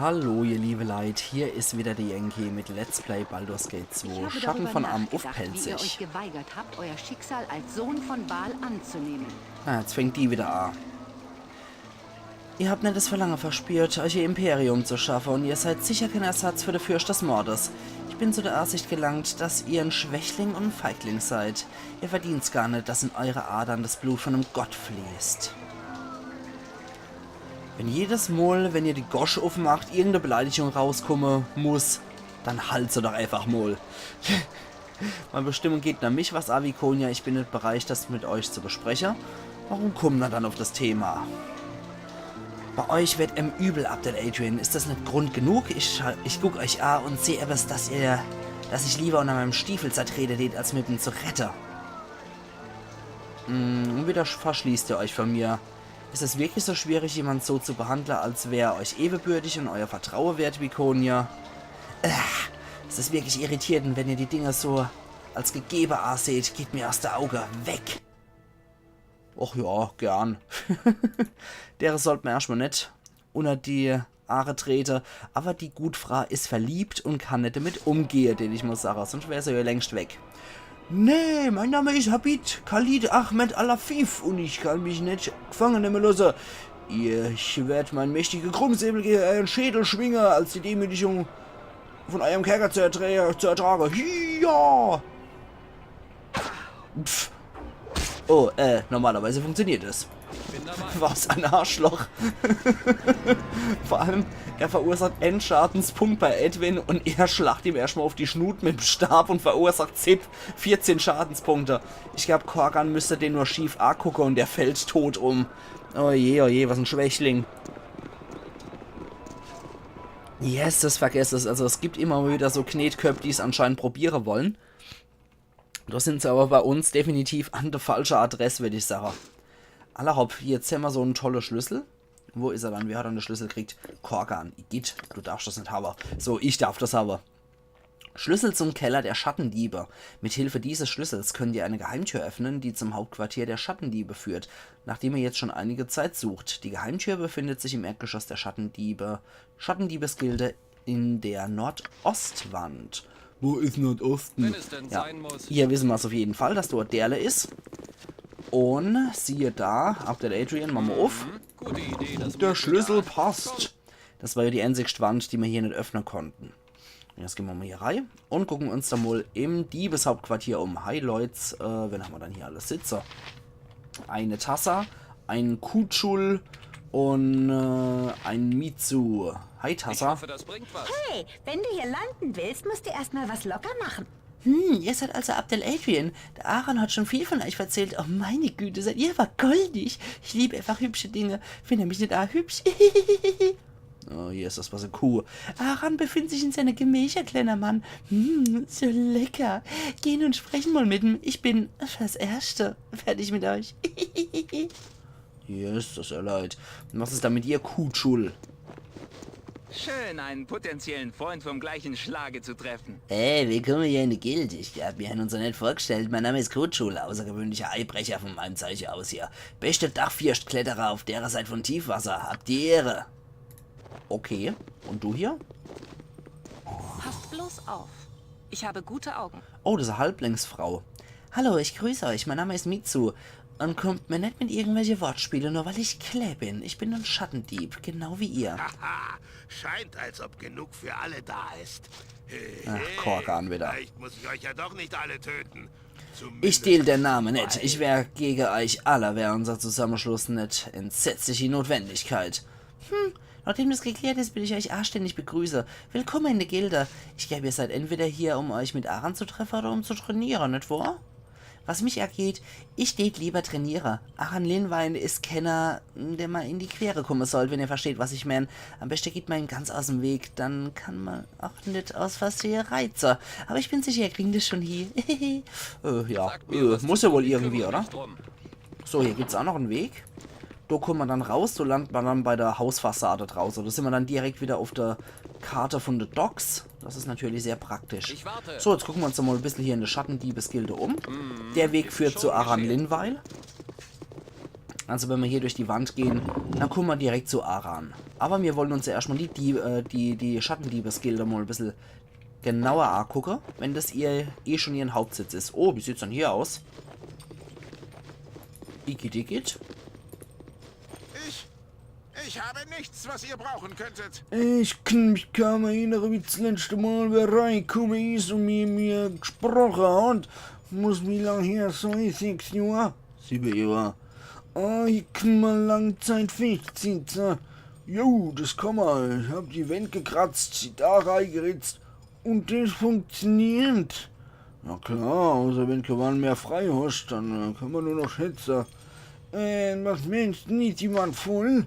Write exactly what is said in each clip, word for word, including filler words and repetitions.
Hallo, ihr liebe Leit, hier is wieder de Yankee mit Let's Play Baldur's Gate zwei, Schatten von Amn uff Pälzisch. Ich habe darüber nachgedacht, wie ihr euch geweigert habt, euer Schicksal als Sohn von Baal anzunehmen. Na, jetzt fängt die wieder an. Ihr habt net das Verlangen verspürt, euch ihr Imperium zu schaffen, und ihr seid sicher kein Ersatz für de Fürscht des Mordes. Ich bin zu der Ansicht gelangt, dass ihr ein Schwächling und ein Feigling seid. Ihr verdient's gar net, dass in eure Adern das Blut von einem Gott fließt. Wenn jedes Mol, wenn ihr die Gosch uffmacht, irgendeine Beleidigung rauskomme muss, dann halt se doch einfach mol. Meine Bestimmung geht an mich was a, Viconia. Ich bin net bereit, das mit euch zu besprechen. Warum kommen wir dann auf das Thema? Bei euch wird em übel, Abdel Adrian. Ist das net Grund genug? Ich, scha- ich guck euch a und seh etwas, dass ihr, dass ich lieber unter meinem Stiefel zertrete tät, als mit ihm zu rette. Hm, und wieder sch- verschließt ihr euch von mir. Ist es wirklich so schwierig, jemand so zu behandeln, als wär er euch ebenbürtig und euer Vertrauen wert, Viconia? Ach, es ist wirklich irritierend, wenn ihr die Dinge so als gegeben anseht. Geht mir aus der Auge weg. Och ja, gern. Dere sollt mer erschmal net unter die Aare trete, aber die gut Frau is verliebt und kann net damit umgehe, den ich mal sage, sonst wär se ja längst weg. Nee, mein Name is Habit Khalid Ahmed Al-Afif und ich kann mich net gefangen nehmen lassen. Ich werd mein mächtige Krummsäbel gegen euren Schädel schwingen, als die Demütigung von eurem Kerker zu, erträ zu ertragen. Ja! Pff. Oh, äh, normalerweise funktioniert es. Was ein Arschloch. Vor allem, er verursacht einen Schadenspunkt bei Edwin und er schlacht ihm erstmal auf die Schnut mit dem Stab und verursacht Zip vierzehn Schadenspunkte. Ich glaub, Korgan müsste den nur schief angucken und der fällt tot um. Oh je, oh je, was ein Schwächling. Yes, das vergesse es. Also es gibt immer wieder so Knetköpp, die es anscheinend probieren wollen. Da sind sie aber bei uns definitiv an der falschen Adresse, würd ich sagen. Alla hopp, jetzt hämmer so en tolle Schlüssel. Wo is er dann? Wer hat dann de Schlüssel gekriegt? Korgan. Igitt, du darfst das net haben. So, ich darf das haben. Schlüssel zum Keller der Schattendiebe. Mit Hilfe dieses Schlüssels könnt ihr eine Geheimtür öffnen, die zum Hauptquartier der Schattendiebe führt, nachdem ihr jetzt schon einige Zeit sucht. Die Geheimtür befindet sich im Erdgeschoss der Schattendiebe, Schattendiebesgilde in der Nordostwand. Wo is Nordosten? Wenn es denn Ja, sein muss. hier wissen mer's auf jeden Fall, dass dort Derle is. Und siehe da, Abdel Adrian, mache mer uff. Gute Idee, dass Der Schlüssel passt. Das war ja die einzigste Wand, die wir hier net öffnen konnten. Jetzt gehen wir mal hier rein und gucken uns da mal im Diebeshauptquartier um. Hi Leute, äh, wen haben wir dann hier alles sitzen? Eine Tassa, ein Kuchul und äh, ein Mitsu. Hi Ich Tassa. hoffe, das bringt was. Hey, wenn du hier landen willst, musst du erstmal was locker machen. Hm, ihr seid also Abdel Adrian. Der Aaron hat schon viel von euch verzählt. Oh meine Güte, seid ihr aber goldig. Ich liebe einfach hübsche Dinge. Wenn er mich net a hübsch. Oh, hier is das was e Kuh. Aaron befindet sich in seine Gemächer, kleiner Mann. Hm, so lecker. Gehen und sprechen mal mit ihm. Ich bin fürs Erste fertig mit euch. Yes, das is ja leid. Und was is da mit dir, Kuchul? Schön, einen potenziellen Freund vom gleichen Schlage zu treffen. Hey, willkommen hier in der Guild. Ich hab mir uns noch net vorgestellt. Mein Name is Kuchul, außergewöhnlicher Eibrecher von meinem Zeiche aus hier. Beste Dachfirschtkletterer auf der Seite von Tiefwasser. Habt die Ehre. Okay. Und du hier? Passt bloß auf. Ich habe gute Augen. Oh, das is e Halblingsfrau. Hallo, ich grüße euch. Mein Name is Mitsu. Und kommt mir net mit irgendwelche Wortspiele, nur weil ich klä bin. Ich bin en Schattendieb, genau wie ihr. Haha, scheint, als ob genug für alle da ist. Ach, Korgan wieder. Vielleicht muss ich euch ja doch nicht alle töten. Ich deal den Name net. Ich wär gegen euch alle, wär unser Zusammenschluss net entsetzlich die Notwendigkeit. Hm, nachdem das geklärt is, will ich euch anständig begrüßen. Willkommen in der Gilde. Ich glaub, ihr seid entweder hier, um euch mit Aaron zu treffen oder um zu trainieren, net wahr? Was mich angeht, ich tät lieber trainieren. Aaron Linwein is kenner, der mal in die Quere kommen sollt, wenn ihr versteht, was ich mein. Am besten geht man ihm ganz aus dem Weg, dann kann man auch net aus Versehen reizen. Aber ich bin sicher, ihr kriegen das schon hie. Äh, ja, äh, muss ja wohl irgendwie, oder? So, hier gibt's auch noch en Weg. Da kommt man dann raus, da landet man dann bei der Hausfassade draußen. Da sind wir dann direkt wieder auf der Karte von de Docks. Das is natürlich sehr praktisch. Ich warte. So, jetzt gucken wir uns doch mal e bisschen hier in der Schattendiebesgilde um. Der Weg führt zu Aaron Linwein. Also wenn mer hier durch die Wand gehn, dann kumme mer direkt zu Aran. Awwer mir wolle uns jo erschtmol die, die, äh, die, die Schattendiebesgilde mol e bissel genauer agucke, wenn das ihr eh schun ihrn Hauptsitz is. Oh, wie sieht's dann hier aus? Igitt, igitt. Ich. Ich habe nichts, was ihr brauchen könntet. Ich kann mich kaum erinnere, wie das letzte Mal wer reikumme is un mit mir gesproche hat. Muss wie lang her sei, sechs Johr? Siwwe Johr. Oh, ich kann mol lang Zeit festsitze. Jo, das kann mer. Ich hab die Wänd gekratzt, die Dach eigeritzt. Un das funktioniert. Na klar, außer wenn du kee Wand mehr frei hast, dann äh, kann mer nur noch schätze. Äh, was meinst du, net die Wand voll?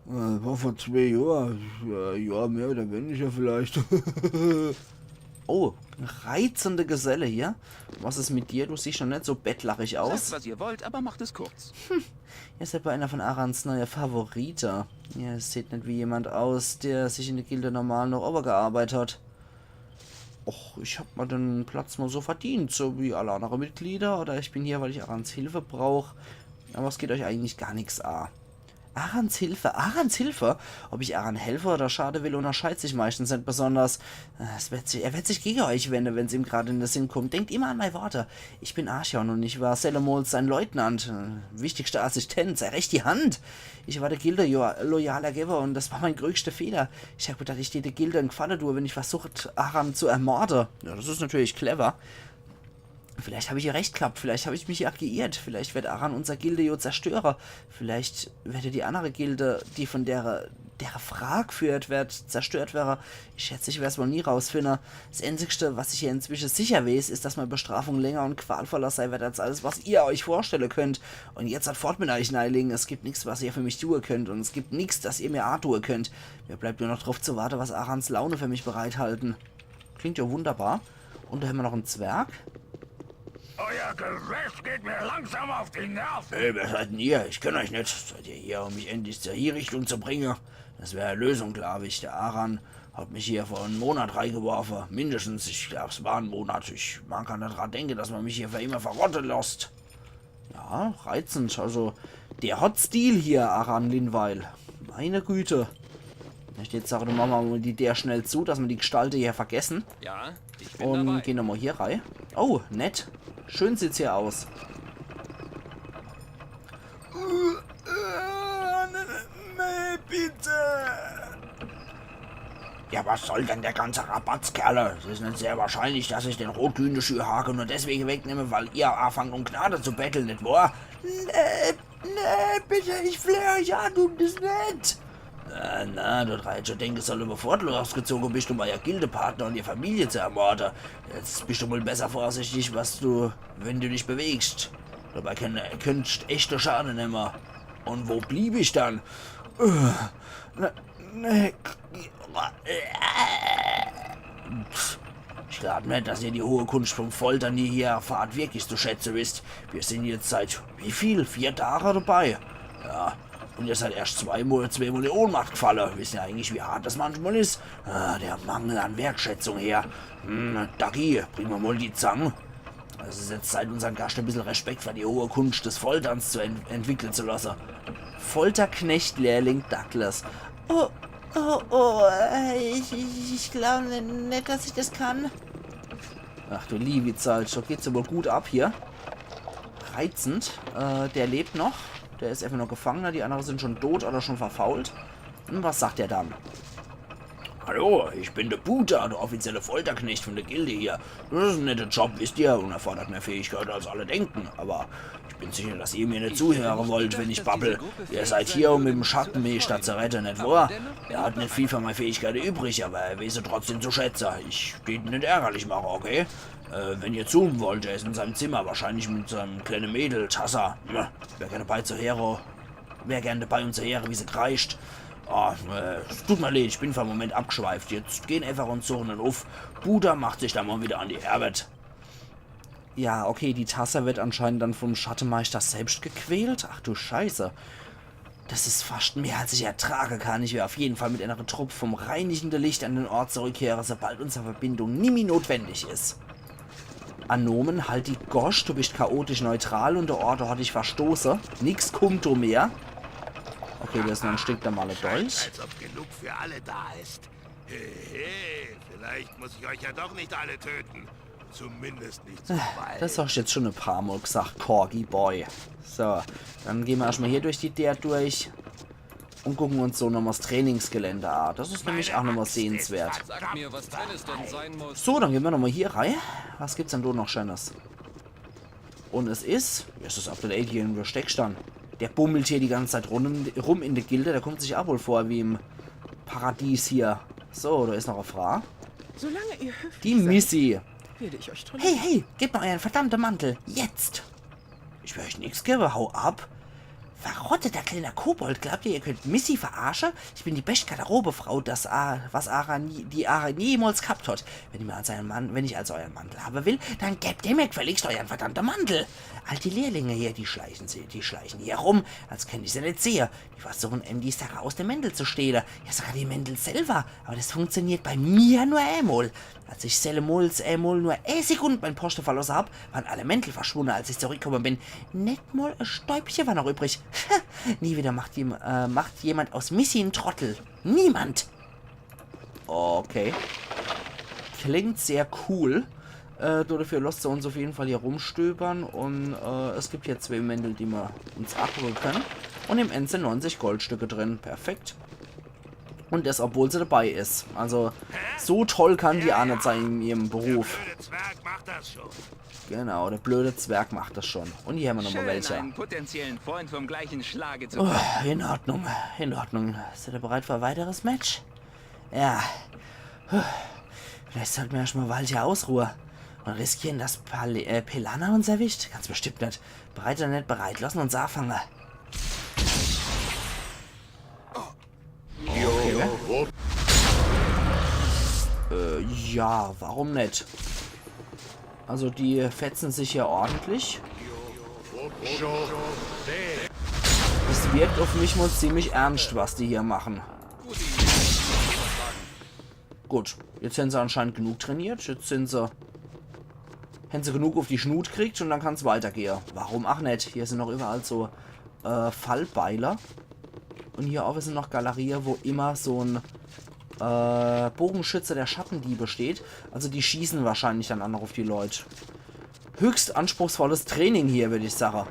Äh, war vor zwee Johr. Äh, ja, mehr oder weniger vielleicht. Oh, reizende Geselle hier. Was is mit dir? Du siehst schun net so bettlerisch Sagt, aus. Was ihr wollt, aber macht es kurz. Ihr seid bei einer von Arans neue Favorite. Ihr seht net wie jemand aus, der sich in der Gilde normal noch owwe gearbeit hat. Och, ich hab mer den Platz mol so verdient, so wie alle annere Mitglieder. Oder ich bin hier, weil ich Arans Hilfe brauch. Awwer es geht euch eigentlich gar nix a. Arans Hilfe, Arans Hilfe? Ob ich Aran helfe oder schade will, unnerscheidt sich meischtens net besonders. Äh, Es wird sich, er wird sich gege euch wende, wenn's ihm grad in de Sinn kummt. Denkt immer an mei Worte. Ich bin Archon un ich war Selemols sein Leutnant, äh, wichtigster Assistent, sei rechte Hand. Ich war de Gilde jo loyaler Gewwer un das war mein größter Fehler. Ich hab gedacht, ich dät de Gilde en Gfalle due, wenn ich versucht, Aran zu ermorde. Ja, das is natürlich clever. Vielleicht hab ich jo recht ghabt, vielleicht hab ich mich jo geirrt, vielleicht wird Aran unser Gilde jo zerstöre, vielleicht wird er die annere Gilde, die von dere, dere Frag geführt wird, zerstört werre. Ich schätz, ich werd's wohl nie rausfinde. Das Einzigste, was ich hier inzwische sicher weeß, is, dass mei Bestrafung länger un qualvoller sei wird als alles, was ihr euch vorstelle könnt. Un jetzt halt fort mit euch, Neilinge. Es gibt nix, was ihr für mich due könnt un es gibt nix, das ihr mir atue könnt. Mir bleibt nur noch drauf zu warte, was Arans Laune für mich bereithalten. Klingt jo wunderbar. Un do hämmer noch en Zwerg. Euer Gewäsch geht mir langsam auf die Nerven. Hey, wer seid denn ihr? Ich kenn euch net. Seid ihr hier, um mich endlich zur Hinrichtung zu bringe? Das wär e Lösung, glaub ich. Der Aran hat mich hier vor en Monat reigeworfe. Mindestens, ich glaub's war en Monat. Ich mag gar net dran denke, dass mer mich hier für immer verrotte losst. Ja, reizend. Also, der hat Stil hier, Aran Linval. Meine Güte. Ich jetzt sage, do mache mer mol die Deer schnell zu, dass mer die Gestalte hier vergesse. Ja, ich bin Un dabei. gehn nochmol hier rei. Oh, nett. Schön sieht's hier aus. Nee, bitte. Ja, was soll denn der ganze Rabatz, Kerle? Es is net sehr wahrscheinlich, dass ich den rotglühende Schürhaken nur deswege wegnehme, weil ihr afangt um Gnade zu betteln, net wahr? Nee, nee, bitte, ich fleh euch an, tut es net. Na, na, du hättst schun denke solle, bevor du losgezoge bist, um euer Gildepartner un ihr Familie zu ermorde. Jetzt bist du wohl besser vorsichtig, was du, wenn du dich bewegst. Dabei könnt, könntst echte Schade nemme. Un wo blieb ich dann? Äh, ne, ne, ich glaub net, dass ihr die hohe Kunst vom Foltern, die ihr hier erfahrt, wirklich zu schätze wisst. Wir sind jetzt seit wie viel? Vier Tage dabei. Ja, un ihr seid erscht zweimal, zweimal in Ohnmacht gefalle. Wisst ihr eigentlich, wie hart das manchmal is? Ah, der Mangel an Wertschätzung hier. Hm, Dagi, bring mer mol die Zang. Es is jetzt Zeit, unsern Gast e bissel Respekt für die hohe Kunst des Folterns zu ent entwickeln zu lasse. Folterknecht, Lehrling Douglas. Oh, oh, oh, äh, ich, ich, ich glaub net, dass ich das kann. Ach du liewi Zeit, so geht's awwer gut ab hier. Reizend. Äh, der lebt noch. Der is einfach nur Gefangener. Die annere sind schun tot oder schun verfault. Hm, was sagt er dann? Hallo, ich bin de Buta, der offizielle Folterknecht von der Gilde hier. Das is en netter Job, wisst ihr, un erfordert mehr Fähigkeite, als alle denken. Awwer ich bin sicher, dass ihr mir net zuhöre wollt, wenn ich babbel. Ihr seid hier, um den Schattenmeister zu rette, net wahr? Er hat net viel von meiner Fähigkeit übrig, awwer er weeß se trotzdem zu schätze. Ich dät en net ärgerlich mache, okay? Äh, wenn ihr zu em wollt, er is in seinem Zimmer, wahrscheinlich mit seinem kleinen Mädel, Tassa. Hm, wär gern dabei zu höre, wär gern dabei, um zu höre, wie se kreischt. Ah, äh, es tut mer leid, ich bin für en Moment abgeschweift. Jetzt gehn einfach un suche en uff. Buta macht sich dann mol wieder an die Arbeit. Ja, okay, die Tassa wird anscheinend dann vom Schattenmeister selbst gequält. Ach du Scheiße. Das is fascht mehr, als ich ertrage kann. Ich wär auf jeden Fall mit einer Trupp vom reinigende Licht an den Ort zurückkehre, sobald unsere Verbindung nimmi notwendig is. Anomen, halt die Gosch, du bist chaotisch neutral und der Order hat dich verstoße. Nix kummt do mehr. Okay, do is noch e Stück, do male durch. Als ob genug für alle da ist. Hehe, vielleicht muss ich euch ja doch nicht alle töten. Zumindest nicht so bald. Das hast du jetzt schon e paar Mal gesagt, Corgi Boy. So, dann gehn mer erschtmal hier durch die Deer durch und gucken uns so nochmal das Trainingsgelände an. Das is nämlich auch nochmal sehenswert. Sag mir, was wenn es denn sein muss. So, dann gehn mer nochmal hier rein. Was gibt's denn do noch Schönes? Und es is, es is Abdel Adrian, wo steckst dann? Der bummelt hier die ganze Zeit rum, rum in der Gilde, der kommt sich auch wohl vor wie im Paradies hier. So, do is noch e Frau. Solange ihr höflich Die seid, Missy. werde ich euch toll. Hey, hey, gebt mir euren verdammten Mantel. Jetzt. Ich will euch nix geben, hau ab. Verrotteter kleiner Kobold, glaubt ihr, ihr könnt Missy verarschen? Ich bin die beste Garderobefrau, das, A- was Aran, die Aran jemals gehabt hat. Wenn ich mir als euren Mann, wenn ich also euren Mantel haben will, dann gebt ihr mir gefälligst euren verdammten Mantel. All die Lehrlinge hier, die schleichen, sie- die schleichen hier rum, als könnt ich sie net sehen. Die versuchen, em die Sache aus dem Mantel zu stehlen. Ja, sogar die Mäntel selber. Aber das funktioniert bei mir nur emol. Als ich sellemols emol nur e Sekund mein Poste verlosse hab, waren alle Mäntel verschwunden, als ich zurückgekommen bin. Net mal e Stäubche war noch übrig. Nie wieder macht, jem äh, macht jemand aus Missy en Trottel. Niemand. Okay. Klingt sehr cool. Äh, dafür lasst sie uns auf jeden Fall hier rumstöbern. Und äh, es gibt hier zwei Mäntel, die wir uns abholen können. Und im End sind neunzig Goldstücke drin. Perfekt. Und das, obwohl sie dabei is. Also, so toll kann die auch net sein in ihrem Beruf. Der blöde Zwerg macht das schon. Genau, der blöde Zwerg macht das schon. Und hier haben wir nochmal Schön, welche. Einen potenziellen Freund vom gleichen Schlage zu finden. Oh, in Ordnung, in Ordnung. Seid ihr bereit für ein weiteres Match? Ja. Puh. Vielleicht sollten wir erstmal Walche ausruhen und riskieren, dass Pal äh, Pelana uns erwischt. Ganz bestimmt net. Bereit oder net bereit, lassen uns anfangen. Okay. Äh, ja, warum net? Also die fetzen sich hier ordentlich. Es wirkt auf mich mal ziemlich ernst, was die hier machen. Gut, jetzt haben sie anscheinend genug trainiert. Jetzt sind sie, haben sie genug auf die Schnut gekriegt und dann kann's weitergehen. Warum auch net? Hier sind noch überall so äh, Fallbeile. Und hier oben sind noch Galerien, wo immer so ein äh, Bogenschütze der Schattendiebe steht. Also die schießen wahrscheinlich dann auch noch auf die Leute. Höchst anspruchsvolles Training hier, würde ich sagen.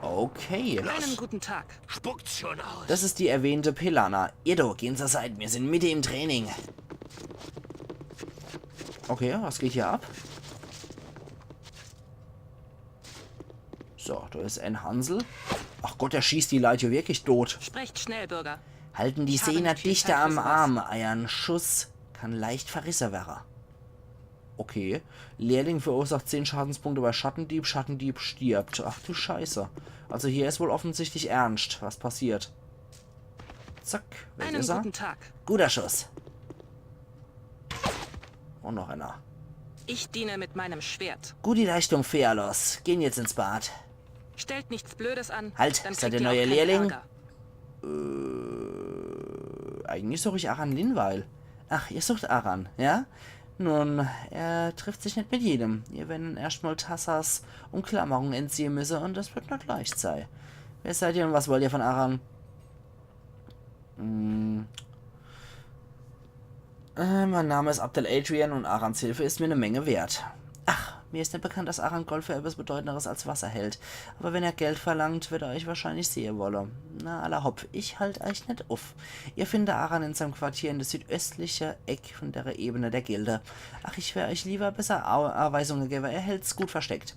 Okay. Einen guten Tag. Spuckt's schon aus. Das ist die erwähnte Pelana. Ihr do, gehen zur Seite, wir sind mitten im Training. Okay, was geht hier ab? So, da ist ein Hansel. Ach Gott, der schießt die Leute wirklich tot. Sprecht schnell, Bürger. Halten die Ich habe Sehner nicht viel dichter Zeit am für sowas. Arm. Euer Schuss kann leicht verrissen werden. Okay. Lehrling verursacht zehn Schadenspunkte bei Schattendieb. Schattendieb stirbt. Ach du Scheiße. Also hier ist wohl offensichtlich ernst, was passiert. Zack. Weg Einen ist er. Guten Tag. Guter Schuss. Und noch einer. Ich diene mit meinem Schwert. Gute Leistung, Fealos. Gehen jetzt ins Bad. Stellt nichts Blödes an. Halt, Dann seid kriegt ihr auch neue keinen Lehrling? Ärger. Äh, eigentlich suche ich Aran Linval. Ach, ihr sucht Aran, ja? Nun, er trifft sich net mit jedem. Ihr werden erstmal Tassas Umklammerung entziehen müssen und das wird net leicht sein. Wer seid ihr und was wollt ihr von Aran? Hm. Äh, mein Name ist Abdel Adrian und Arans Hilfe ist mir eine Menge wert. Ach, mir ist net bekannt, dass Aran Gold für etwas Bedeutenderes als Wasser hält. Aber wenn er Geld verlangt, wird er euch wahrscheinlich sehen wollen. Na, alla hopp, ich halt euch net uff. Ihr findet Aran in seinem Quartier in der südöstlichen Eck von der Ebene der Gilde. Ach, ich wär euch lieber besser Au- Anweisungen geben. Er hält's gut versteckt.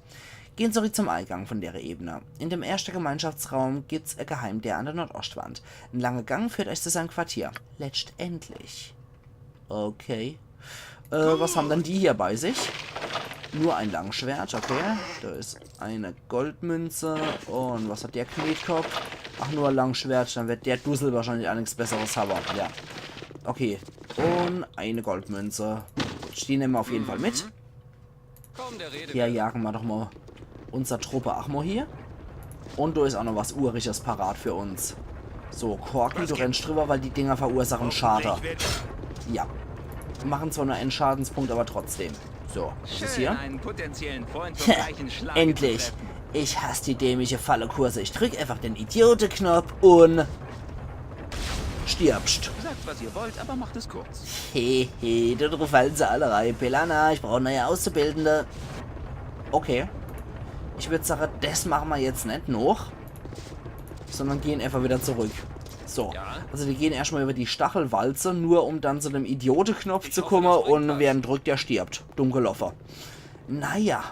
Gehen zurück zum Eingang von der Ebene. In dem ersten Gemeinschaftsraum gibt's eine Geheimtür an der Nordostwand. Ein langer Gang führt euch zu seinem Quartier. Letztendlich. Okay. Äh, was haben denn die hier bei sich? Nur ein Langschwert, okay. Da ist eine Goldmünze. Und was hat der Knetkopp? Ach, nur ein Langschwert. Dann wird der Dussel wahrscheinlich auch nichts Besseres haben. Ja. Okay. Und eine Goldmünze. Gut, die nehmen wir auf jeden Fall mit. Kaum der Rede Hier wert. jagen wir doch mal unser Truppe auch mal hier. Und da ist auch noch was Uriges parat für uns. So, Corgi, du rennst drüber, weil die Dinger verursachen Schade. Ja. Machen zwar nur einen Schadenspunkt, aber trotzdem. So, was is hier? Einen potenziellen Freund vom gleichen Schlage zu treffen. Endlich. Ich hass die dämliche Fallekurse. Ich drück einfach den Idioteknopf un stirbst. Sagt, was ihr wollt, aber macht es kurz. Hehe, do druff fallen se alle rei. Pelana, ich brauch neue Auszubildende. Okay. Ich würd sage, des mache ma jetzt net noch. Sondern gehen einfach wieder zurück. So. Ja? Also die gehen erschmal über die Stachelwalze, nur um dann zu dem Idioteknopf zu komme un wer en drückt, der stirbt. Dumm geloffe. Naja.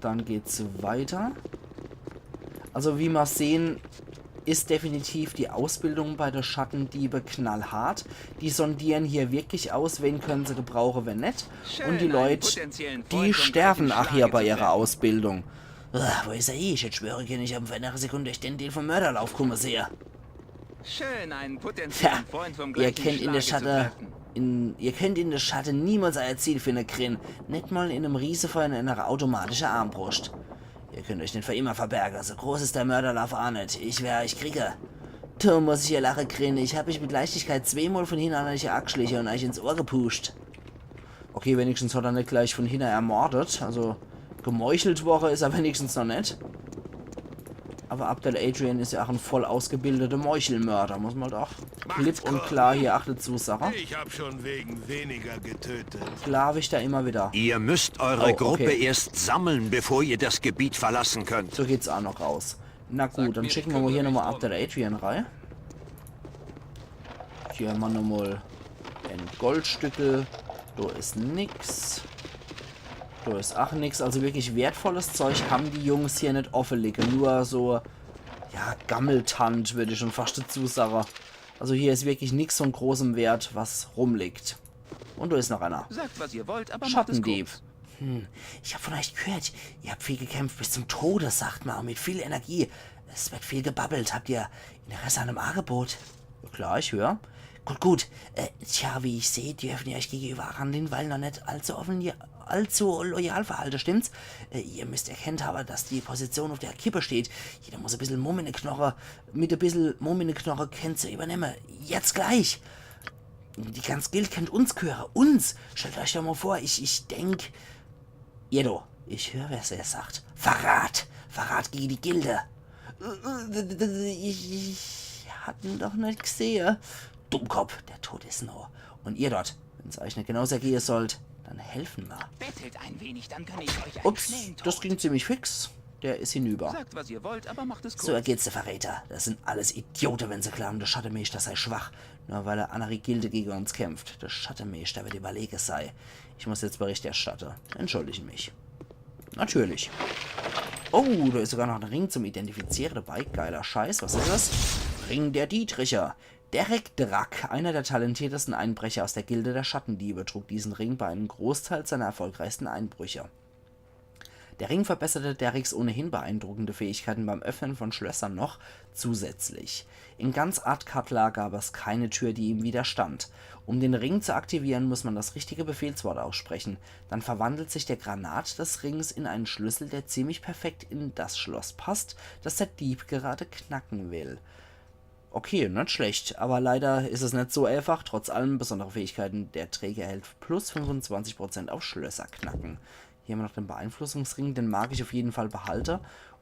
Dann geht's weiter. Also wie ma sehen, is definitiv die Ausbildung bei de Schattendiebe knallhart. Die sondieren hier wirklich aus, wen können se gebrauche, wen net. Un die Leut, die sterben ach hier bei ihrer Ausbildung. Ah, wo is er? Ich hätt schwöre kenne, ich hab vor einer Sekunde echt den Deel vom Mörderlauf kumme sehe. Schön, einen potenziellen Freund vom gleichen Schlage zu treffen. Tja, ihr kennt in de Schatte, in, ihr kennt in de Schatte niemals euer Ziel finne, Grin. Net mal in em Riesefeuer in einer automatische Armbruscht. Ihr könnt euch net für immer verberge. So groß is der Mörderlauf ach net. Ich wer euch kriege. Du musst hier lache, Grin. Ich hab mich mit Leichtigkeit zweemol von hinne an euch ageschliche un euch ins Ohr gepuscht. Okay, wenigstens hat er net gleich von hinne ermordet. Also, gemeuchelt worre is er wenigstens noch net. Aber Abdel Adrian is ja ach en voll ausgebildete Meuchelmörder, muss ma doch klipp un klar hier ach dezu sage. Ich hab schon wegen weniger getötet. Glaub ich da immer wieder. Ihr müsst eure Gruppe erst sammeln, bevor ihr das Gebiet verlassen könnt. So geht's ach noch raus. Na gut, dann schicke ma mal hier nochmal Abdel Adrian rei. Hier hämmer nochmal en Goldstückel. Do is nix. Do is ach nix. Also wirklich wertvolles Zeug ham die Jungs hier net offe liege. Nur so, ja, Gammeltant, würd ich schon fascht dezu sage. Also hier is wirklich nix von großem Wert, was rumliegt. Un do is noch einer. Sagt, was ihr wollt, aber macht es kurz. Schattendieb. Hm, ich hab von euch gehört. Ihr habt viel gekämpft bis zum Tode, sagt ma, un mit viel Energie. Es wird viel gebabbelt. Habt ihr Interesse an em Agebot? Klar, ich hör. Gut, gut. Äh, tja, wie ich seh, dürfen ihr euch gegenüber Aran Linval noch net allzu offen, allzu loyal verhalte, stimmt's? Äh, ihr müsst erkennt habe, dass die Position uff der Kippe steht. Jeder muss e bissel Mumm in de Knoche, mit e bissel Mumm in de Knoche kennt se übernemme. Jetzt gleich! Die ganz Guild kennt uns gehöre. Uns! Stellt euch doch mal vor, ich, ich denk, ihr do, ich hör, wer es sagt. Verrat! Verrat gegen die Gilde! Äh, äh, ich, ich hat en doch net gsehe. Dummkopf, der Tod is noh. Un ihr dort, wenn's euch net genauso gehe sollt, dann helfen ma. Bettelt ein wenig, dann kann ich euch einen schnellen Tod. Ups, das ging ziemlich fix. Der is hinüber. Sagt, was ihr wollt, aber macht es kurz. So ergeht's de Verräter. Das sind alles Idiote, wenn se glauben, de Schattemeeschter sei schwach, nur weil er annere Gilde gegen uns kämpft. De Schattemeeschter wird überlege sei. Ich muss jetzt Bericht erstatte. Entschuldigen mich. Natürlich. Oh, da is sogar noch en Ring zum Identifiziere dabei. Geiler Scheiß. Was is das? Ring der Dietriche. Derek Drack, einer der talentiertesten Einbrecher aus der Gilde der Schattendiebe, trug diesen Ring bei einem Großteil seiner erfolgreichsten Einbrüche. Der Ring verbesserte Derricks ohnehin beeindruckende Fähigkeiten beim Öffnen von Schlössern noch zusätzlich. In ganz Ardkatla gab es keine Tür, die ihm widerstand. Um den Ring zu aktivieren, muss man das richtige Befehlswort aussprechen. Dann verwandelt sich der Granat des Rings in einen Schlüssel, der ziemlich perfekt in das Schloss passt, das der Dieb gerade knacken will. Okay, net schlecht, aber leider is es net so einfach. Trotz allem besondere Fähigkeiten. Der Träger erhält plus fünfundzwanzig Prozent auf Schlösser knacken. Hier hämmer noch den Beeinflussungsring, den mag ich auf jeden Fall behalte.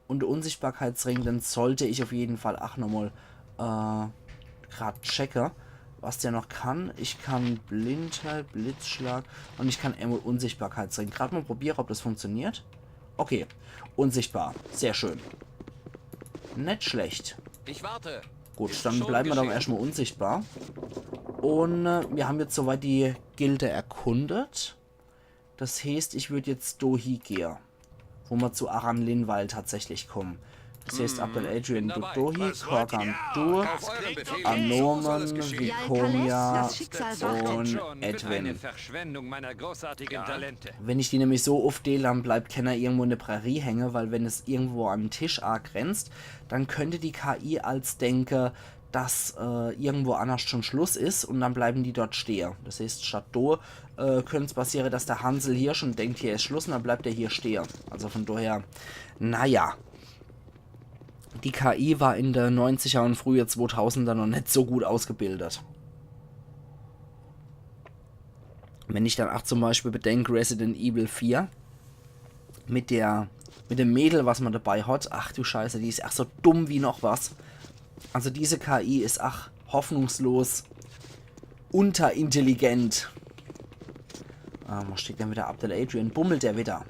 Un de Unsichtbarkeitsring, den sollt ich auf jeden Fall ach nochmal, äh, grad checke, was der noch kann. Ich kann Blindheit, Blitzschlag un ich kann emol Unsichtbarkeitsring. Grad mal probiere, ob das funktioniert. Okay, unsichtbar. Sehr schön. Net schlecht. Ich warte. Gut, dann bleiben wir doch erstmal unsichtbar. Un, äh, wir haben jetzt soweit die Gilde erkundet. Das heeßt, ich würd jetzt do hiegehe, wo ma zu Aran Linval tatsächlich kommen. Das heeßt, Abdel Adrian, du do hie, Korgan, du, Anomen, Viconia un Edwin. Wenn ich die nämlich so uffdeele, dann bleibt kenner irgendwo in de Prärie hänge, weil wenn es irgendwo an en Tisch agrenzt, dann könnte die K I als denke, dass, äh, irgendwo annerscht schon Schluss is un dann bleiben die dort stehe. Das heeßt, statt do, äh, könnt's passiere, dass de Hansel hier schon denkt, hier is Schluss un dann bleibt er hier stehe. Also von daher, naja. Die K I war in de neunziger un frühe zwotausender noch net so gut ausgebildet. Wenn ich dann ach zum Beispiel bedenk, Resident Evil vier mit der, mit dem Mädel, was ma dabei hat, ach du Scheiße, die is ach so dumm wie noch was. Also diese K I is ach hoffnungslos unterintelligent. Ah, wo steckt denn wieder Abdel Adrian? Bummelt der wieder?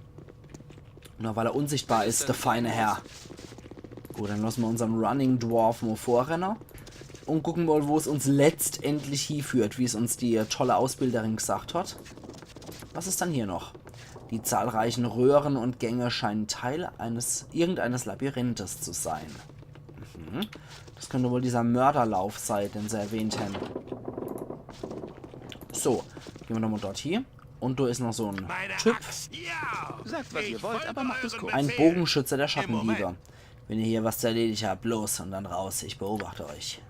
Nur weil er unsichtbar is, der feine Herr. Gut, dann lasse ma unsern Running Dwarf mal vorrenne und gucke mal, wo's uns letztendlich hieführt, wie's uns die tolle Ausbilderin gesagt hat. Was is dann hier noch? Die zahlreichen Röhren und Gänge scheinen Teil eines, irgendeines Labyrinthes zu sein. Mhm. Das könnte wohl dieser Mörderlauf sei, den se erwähnt hen. So, gehn ma doch mal dort hie. Und do is noch so en Typ. Sagt, was ihr wollt, aber macht es kurz. Ein Bogenschütze der Schattendiebe. Wenn ihr hier was zu erledigen habt, los und dann raus. Ich beobachte euch.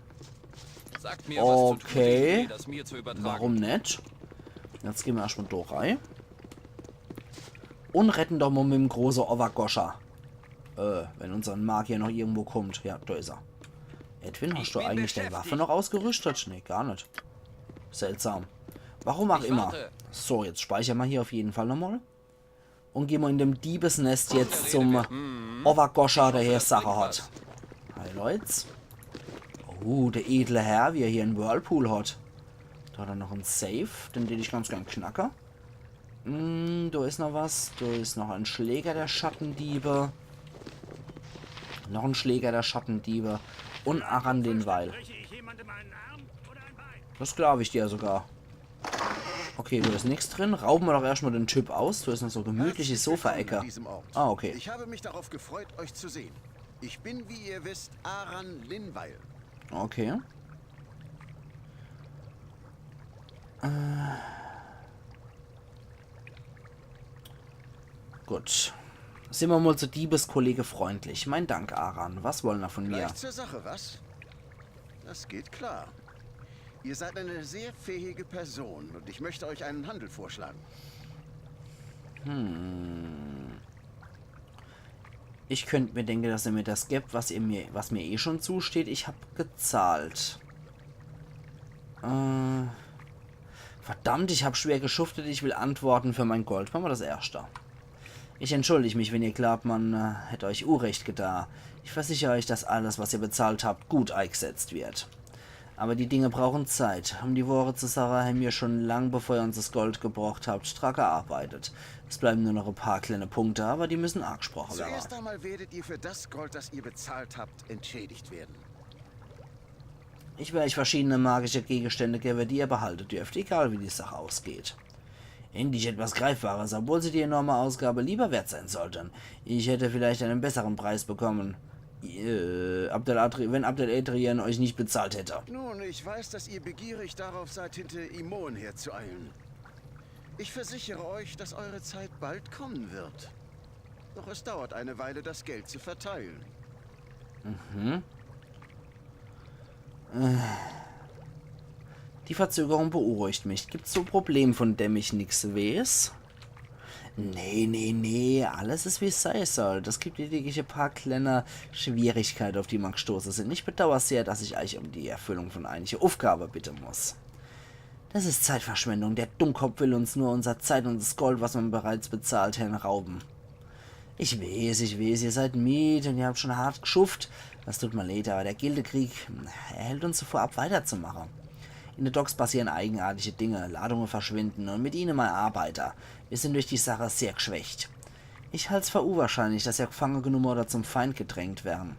Sagt mir, was zu tun, Okay. das mir zu übertragen. Warum net? Jetzt gehn ma erstmal do rei. Und retten doch mal mit dem große Overgoscher. Äh, wenn unsern Magier noch irgendwo kommt. Ja, do is er. Edwin, hast du eigentlich deine Waffe noch ausgerüstet? Nee, gar net. Seltsam. Warum auch immer. So, jetzt speichern ma hier auf jeden Fall nochmal. Und gehn ma in dem Diebesnest jetzt zum Overgoscher, der hier Sache hat. Hi, Leute. Oh, der edle Herr, wie er hier en Whirlpool hat. Da hat er noch en Safe, den dät ich ganz gern knacke. Hm, do is noch was. Do is noch en Schläger der Schattendiebe. Noch en Schläger der Schattendiebe. Und Aran Lynn Weil. Das glaub ich dir sogar. Okay, do is nix drin. Rauben ma doch erstmal den Typ aus. Do is noch so gemütliche Sofaecke. Ah, okay. Ich habe mich darauf gefreut, euch zu sehen. Ich bin, wie ihr wisst, Aran Lynn Weil. Okay. Äh. Gut. Sind wir mal zu Diebes Kollege freundlich. Mein Dank, Aran. Was wollen er von mir? Gleich zur Sache, was? Das geht klar. Ihr seid eine sehr fähige Person und ich möchte euch einen Handel vorschlagen. Hm. Ich könnt mir denke, dass ihr mir das gebt, was ihr mir, was mir eh schon zusteht. Ich hab gezahlt. Äh, verdammt, ich hab schwer geschuftet. Ich will Antworten für mein Gold. Mache ma das erschte. Ich entschuldig mich, wenn ihr glaubt, man äh, hätt euch Urecht getan. Ich versicher euch, dass alles, was ihr bezahlt habt, gut eig'setzt wird. Aber die Dinge brauchen Zeit. Um die Wohre zu sache, hän mir schon lang, bevor ihr uns das Gold gebrocht habt, dra gearbeitet. Es bleiben nur noch e paar kleine Punkte, aber die müssen agsproche werre. Zuerst einmal werdet ihr für das Gold, das ihr bezahlt habt, entschädigt werden. Ich werde euch verschiedene magische Gegenstände geben, die ihr behalten dürft, egal wie die Sache ausgeht. Endlich etwas Greifbares, obwohl sie die enorme Ausgabe lieber wert sein sollten. Ich hätte vielleicht einen besseren Preis bekommen, äh, Abdel Adri wenn Abdel Adrian euch nicht bezahlt hätte. Nun, ich weiß, dass ihr begierig darauf seid, hinter Imon herzueilen. Ich versichere euch, dass eure Zeit bald kommen wird. Doch es dauert eine Weile, das Geld zu verteilen. Mhm. Äh. Die Verzögerung beunruhigt mich. Gibt's so Probleme, von dem ich nix weiß? Nee, nee, nee, alles is wie es sei soll. Das gibt lediglich e paar kleine Schwierigkeiten, auf die ma gestoße sind. Ich bedauer sehr, dass ich euch um die Erfüllung von einige Aufgabe bitte muss. Das is Zeitverschwendung. Der Dummkopf will uns nur unser Zeit und das Gold, was ma bereits bezahlt hän, rauben. Ich weiß, ich weiß, ihr seid mied und ihr habt schon hart geschufft. Das tut mir leid, aber der Gildekrieg, er hält uns davor ab, weiterzumachen. In de Docks passieren eigenartige Dinge, Ladungen verschwinden und mit ihnen mein Arbeiter. Wir sind durch die Sache sehr geschwächt. Ich halt's für unwahrscheinlich, dass ihr gefangen genommen oder zum Feind gedrängt werden.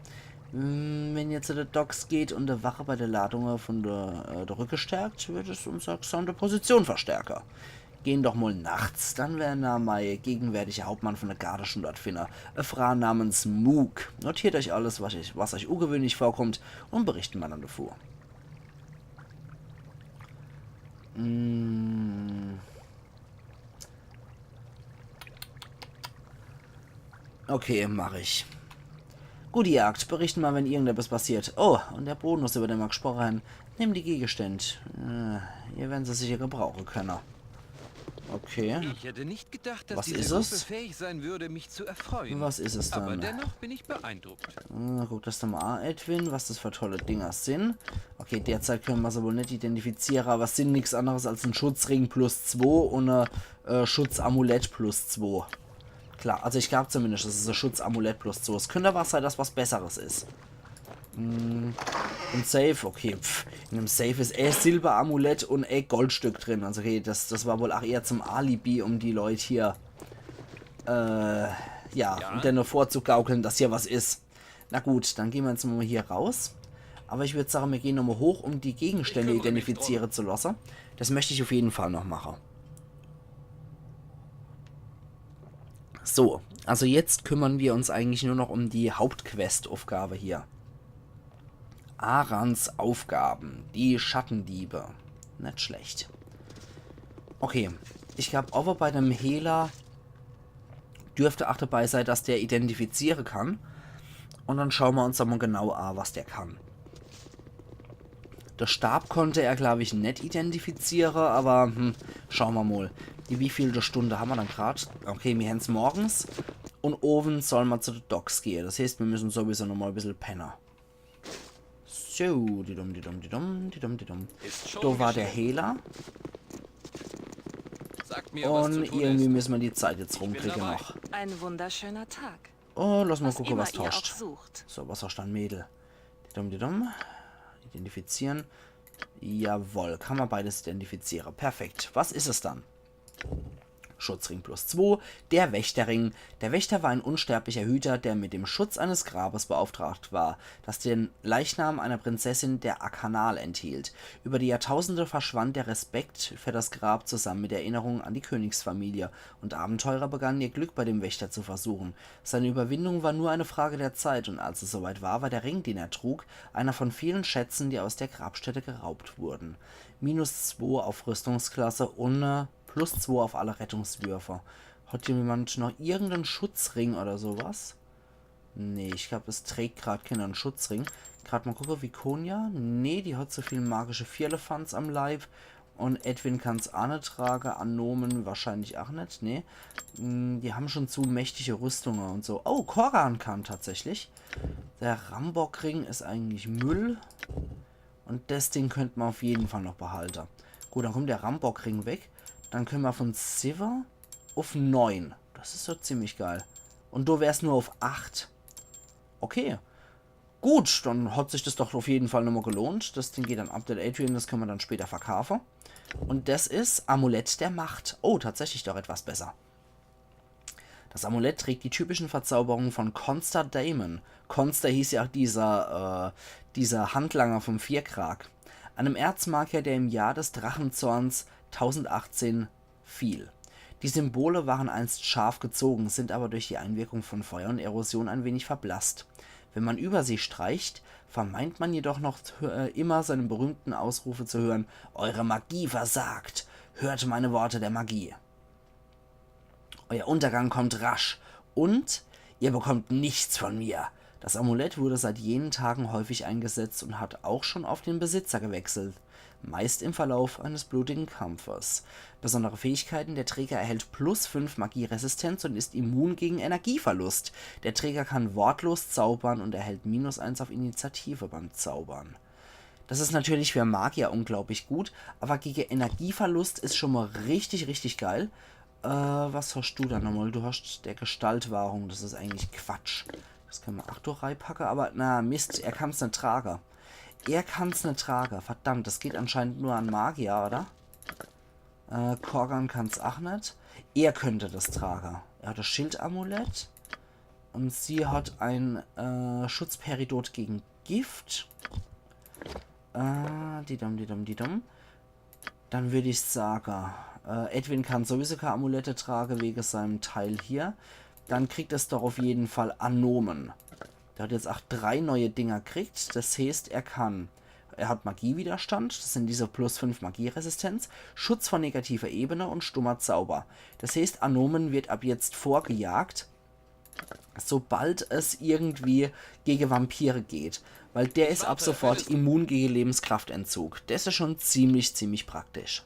Hm, wenn ihr zu de Docks geht und de Wache bei de Ladungen von de, äh, de Rücke stärkt, wird es unsere gesamte Position verstärken. Gehen doch mal nachts, dann werden ihr mei gegenwärtiger Hauptmann von de Garde schon dort finden. E Frau namens Moog. Notiert euch alles, was euch, was euch ungewöhnlich vorkommt, und berichten mir dann davor. Mm. Okay, mach ich. Gute Jagd. Berichten mal, wenn irgendetwas passiert. Oh, und der Bonus, über den ma gesprochen hän. Nehmt die Gegenstände. Äh, ihr werdet se sicher gebrauchen können. Okay. Ich hätte nicht gedacht, dass Was diese ist Gruppe es? Fähig sein würde, mich zu erfreuen. Was is es Aber dann? Dennoch bin ich beeindruckt. Ah, guck das doch mal an, Edwin, was das für tolle Dinger sin. Okay, derzeit könne mer se wohl net identifiziere, aber es sin nix anderes als en Schutzring plus zwo un e äh, Schutzamulett plus zwo. Klar, also ich glaub zumindest, es is e Schutzamulett plus zwo. Es könnt aber auch sei, dass was Besseres is. Hm, en Safe, okay, pff, in dem Safe is e Silberamulett un e Goldstück drin. Also okay, das, das war wohl auch eher zum Alibi, um die Leut hier, äh, ja, ja. Denne vorzugaukeln, dass hier was is. Na gut, dann gehn mer jetzt mal hier raus. Aber ich würd sage, mir gehn nochmal hoch, um die Gegenstände identifiziere zu lasse. Das möcht ich auf jeden Fall noch mache. So, also jetzt kümmern wir uns eigentlich nur noch um die Hauptquest-Aufgabe hier. Arans Aufgaben, die Schattendiebe. Net schlecht. Okay, ich glaub, aber bei dem Hehler dürft auch dabei sei, dass der identifiziere kann. Un dann schaue mer uns da mal genau a, was der kann. De Stab konnt er, glaub ich, net identifiziere, aber hm, schaue mer mal. Die wievielte Stunde hammer dann grad? Okay, mir hän's morgens. Un owends soll mer zu de Docks gehe. Das heißt, mir müssen sowieso noch mal e bissel penne. So, didum, didum, didum, didum, didum. Ist schon Da war der geschehen. Hehler. Sagt mir, was zu Un tun irgendwie ist. müssen mer die Zeit jetzt Ich bin rumkriege dabei. Noch. Ein wunderschöner Tag. Oh, lass mal Was gucke, immer was ihr auch tauscht. Sucht. So, was hast du dann, Mädel? Didum, didum. Identifizieren. Jawohl, kann man beides identifizieren. Perfekt. Was is es dann? Schutzring plus zwo, der Wächterring. Der Wächter war ein unsterblicher Hüter, der mit dem Schutz eines Grabes beauftragt war, das den Leichnam einer Prinzessin der Akanal enthielt. Über die Jahrtausende verschwand der Respekt für das Grab zusammen mit Erinnerungen an die Königsfamilie, und Abenteurer begannen ihr Glück bei dem Wächter zu versuchen. Seine Überwindung war nur eine Frage der Zeit, und als es soweit war, war der Ring, den er trug, einer von vielen Schätzen, die aus der Grabstätte geraubt wurden. Minus zwei auf Rüstungsklasse und äh, plus zwei auf alle Rettungswürfe. Hat jemand noch irgendeinen Schutzring oder sowas? Nee, ich glaub, es trägt grad keiner einen Schutzring. Grad mal gucke, Viconia. Nee, die hat so viel magische Firlefanz am Leib. Und Edwin kann's a net trage, Anomen wahrscheinlich auch net, nee. Hm, die haben schon zu mächtige Rüstunge und so. Oh, Korgan kann tatsächlich. Der Rambock-Ring is eigentlich Müll. Und das Ding könnt man auf jeden Fall noch behalte. Gut, dann kommt der Rambock-Ring weg. Dann können wir von siwwe auf neun. Das is so ziemlich geil. Und do wär's nur auf acht. Okay. Gut, dann hat sich das doch auf jeden Fall nochmal gelohnt. Das Ding geht an Abdel Adrian, das können wir dann später verkaufen. Und das is Amulett der Macht. Oh, tatsächlich doch etwas besser. Das Amulett trägt die typischen Verzauberungen von Conster Daemon. Conster hieß ja auch dieser, äh, dieser Handlanger vom Vierkrag. Einem Erzmagier, der im Jahr des Drachenzorns tausendachtzehn fiel. Die Symbole waren einst scharf gezogen, sind aber durch die Einwirkung von Feuer und Erosion ein wenig verblasst. Wenn man über sie streicht, vermeint man jedoch noch zu- äh, immer seine berühmten Ausrufe zu hören: „Eure Magie versagt! Hört meine Worte der Magie! Euer Untergang kommt rasch und ihr bekommt nichts von mir.“ Das Amulett wurde seit jenen Tagen häufig eingesetzt und hat auch schon auf den Besitzer gewechselt, meist im Verlauf eines blutigen Kampfes. Besondere Fähigkeiten: Der Träger erhält plus fünf Magieresistenz und ist immun gegen Energieverlust. Der Träger kann wortlos zaubern und erhält minus eins auf Initiative beim Zaubern. Das is natürlich für Magier unglaublich gut, aber gegen Energieverlust is schon mal richtig, richtig geil. Äh, was hast du da nochmal? Du hast der Gestaltwahrung, das is eigentlich Quatsch. Das können wir ach doch reinpacken, aber na Mist, er kann's net trage. Er kann's net trage. Verdammt, das geht anscheinend nur an Magier, oder? Äh, Korgan kann's ach net. Er könnte das trage. Er hat das Schildamulett. Und sie hat ein äh, Schutzperidot gegen Gift. Äh, didum, didum, didum. Dann würd ich sage, äh, Edwin kann sowieso keine Amulette trage wegen seinem Teil hier. Dann kriegt es doch auf jeden Fall Anomen. Der hat jetzt auch drei neue Dinger kriegt. Das heißt, er kann, er hat Magiewiderstand, das sind diese plus fünf Magieresistenz, Schutz von negativer Ebene und stummer Zauber. Das heißt, Anomen wird ab jetzt vorgejagt, sobald es irgendwie gegen Vampire geht. Weil der is ab sofort immun gegen Lebenskraftentzug. Das is schon ziemlich, ziemlich praktisch.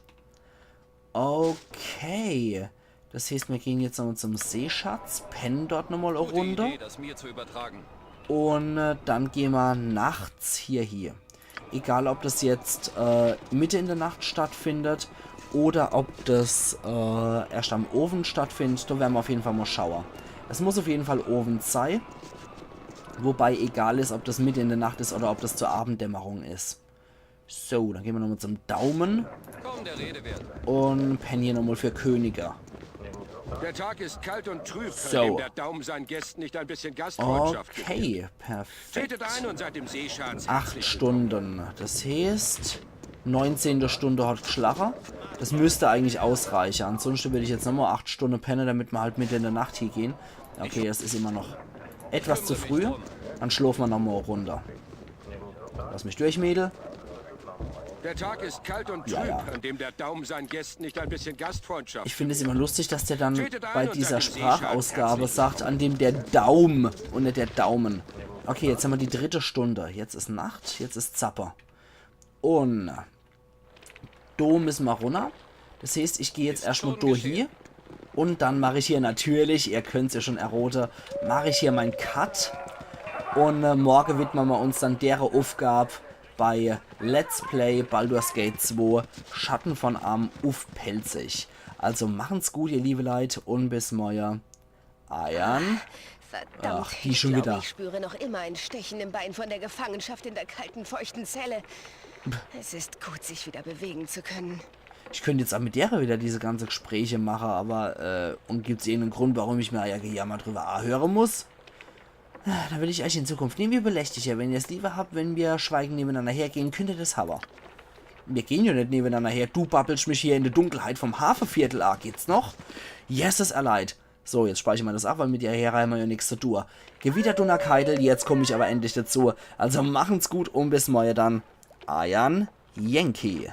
Okay. Das heeßt, mir gehn jetzt nochmal zum Seeschatz, pennen dort nochmal e Gute Runde. Idee, das mir zu übertragen. Un äh, dann gehn mir nachts hier hie. Egal, ob das jetzt äh, mitte in der Nacht stattfindet oder ob das äh, erscht am Owend stattfindet, do werre mir auf jeden Fall mal schaue. Es muss auf jeden Fall Owend sei. Wobei egal is, ob das mitte in der Nacht is oder ob das zur Abenddämmerung is. So, dann gehn mir nochmal zum Daumen Kaum der Rede wert. un pennen hier nochmal für Könige. Der Tag ist kalt und trüb, So. An dem der Daumen seinen Gästen nicht ein bisschen Gastfreundschaft gewährt. Okay, perfekt. Tretet ein und seid dem Seeschatz Acht Stunden. Das heeßt, neunzehnte Stunde hat gschlache. Das müsst eigentlich ausreiche. Ansonsten würd ich jetzt nochmal acht Stunde penne, damit mir halt mitte in der Nacht hier gehn. Okay, das is immer noch etwas zu früh. Dann schlofe mir nochmal e Runde. Lass mich durch, Mädel. Der Tag ist kalt und trüb, Ja, ja. An dem der Daumen seinen Gästen nicht ein bisschen Gastfreundschaft Ich find es immer lustig, dass der dann Tretet ein bei und dieser seid dem Sprachausgabe Seeschatz sagt, an dem der Daum un net der Daumen. Okay, jetzt hämmer die dritte Stunde. Jetzt is Nacht, jetzt is Zappe. Un do müsse mer runner. Das heeßt, ich geh jetzt erscht mal do hie. Un dann mach ich hier natürlich, ihr könnt's ja schon errote, mach ich hier mein Cut. Un äh, morge widme mer uns dann dere Uffgab bei Let's Play Baldur's Gate zwei Schatten von Amn uff Pälzisch. Also machen's gut, ihr liebe Leit, un bis morge. Eiern. Verdammt, Ach, die ich schon glaube, wieder. Ich spüre noch immer ein Stechen im Bein von der Gefangenschaft in der kalten, feuchten Zelle. Es ist gut, sich wieder bewegen zu können. Ich könnt jetzt auch mit dere wieder diese ganze Gespräche mache, aber, äh, un gibt's irgendeinen Grund, warum ich mir euer Gejammer drüber ahöre muss? Da will ich euch in Zukunft nimmi belästige. Wenn ihr's lieber habt, wenn mir schweigend nebeneinander hergehen, könnt ihr das hawe. Mir gehen ja net nebeneinander her. Du babbelst mich hier in der Dunkelheit vom Hafeviertel a. Geht's noch? Jesses, ihr Leit. So, jetzt speichere mer das ab, weil mit der Herei hämmer ja nix zu tue. Gewitter, Dunnerkeidel, jetzt komm ich aber endlich dazu. Also machen's gut un bis morge dann. Eiern Yankee.